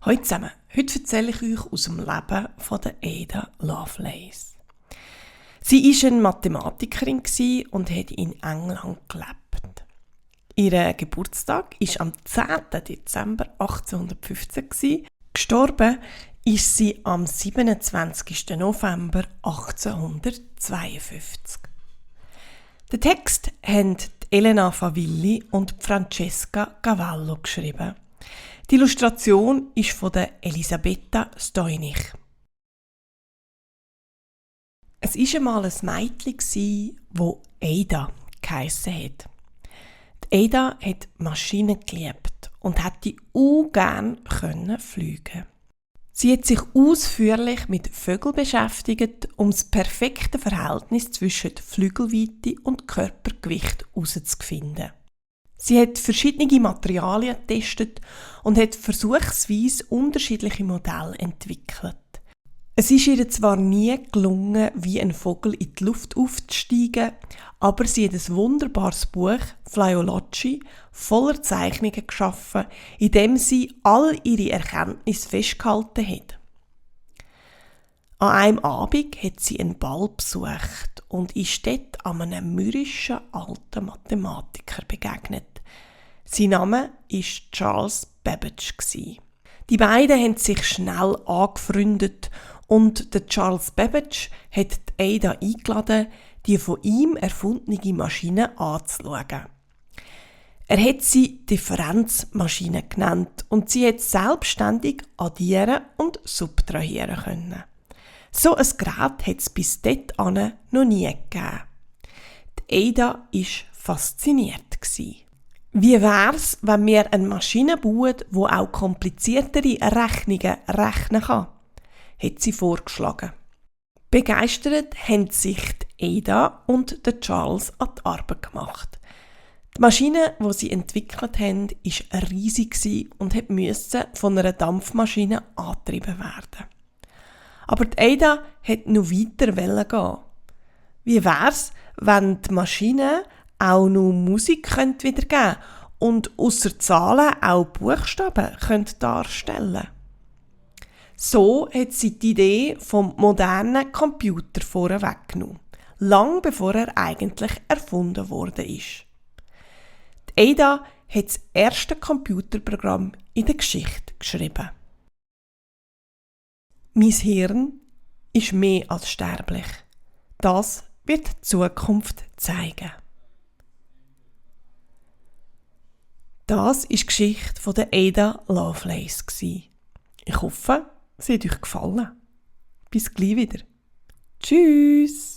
Hallo zusammen, heute erzähle ich euch aus dem Leben von der Ada Lovelace. Sie war eine Mathematikerin und hat in England gelebt. Ihr Geburtstag war am 10. Dezember 1815. Gestorben ist sie am 27. November 1852. Den Text haben Elena Favilli und Francesca Cavallo geschrieben. Die Illustration ist von der Elisabetta Stoinich. Es war einmal ein Mädchen, das Ada geheissen hat. Die Ada hat Maschinen geliebt und hätte ungern fliegen. Sie hat sich ausführlich mit Vögeln beschäftigt, um das perfekte Verhältnis zwischen Flügelweite und Körpergewicht herauszufinden. Sie hat verschiedene Materialien getestet und hat versuchsweise unterschiedliche Modelle entwickelt. Es ist ihr zwar nie gelungen, wie ein Vogel in die Luft aufzusteigen, aber sie hat ein wunderbares Buch, Flyology, voller Zeichnungen geschaffen, in dem sie all ihre Erkenntnisse festgehalten hat. An einem Abend hat sie einen Ball besucht und ist dort an einem mürrischen alten Mathematiker begegnet. Sein Name war Charles Babbage. Die beiden haben sich schnell angefreundet und der Charles Babbage hat die Ada eingeladen, die von ihm erfundene Maschine anzuschauen. Er hat sie Differenzmaschine genannt und sie hat selbstständig addieren und subtrahieren können. So ein Gerät hat es bis dahin noch nie gegeben. Die Ada war fasziniert. Wie wär's, wenn wir eine Maschine bauen, die auch kompliziertere Rechnungen rechnen kann? Hat sie vorgeschlagen. Begeistert haben sich die Ada und der Charles an die Arbeit gemacht. Die Maschine, die sie entwickelt haben, war riesig und musste von einer Dampfmaschine angetrieben werden. Aber die Ada wollte noch weiter gehen. Wie wär's, wenn die Maschine auch noch Musik wiedergeben könnte und ausser Zahlen auch Buchstaben darstellen könnte? So hat sie die Idee vom modernen Computer vorweggenommen, lang bevor er eigentlich erfunden wurde. Die Ada hat das erste Computerprogramm in der Geschichte geschrieben. Mein Hirn ist mehr als sterblich. Das wird die Zukunft zeigen. Das war die Geschichte von der Ada Lovelace. Ich hoffe, sie hat euch gefallen. Bis gleich wieder. Tschüss!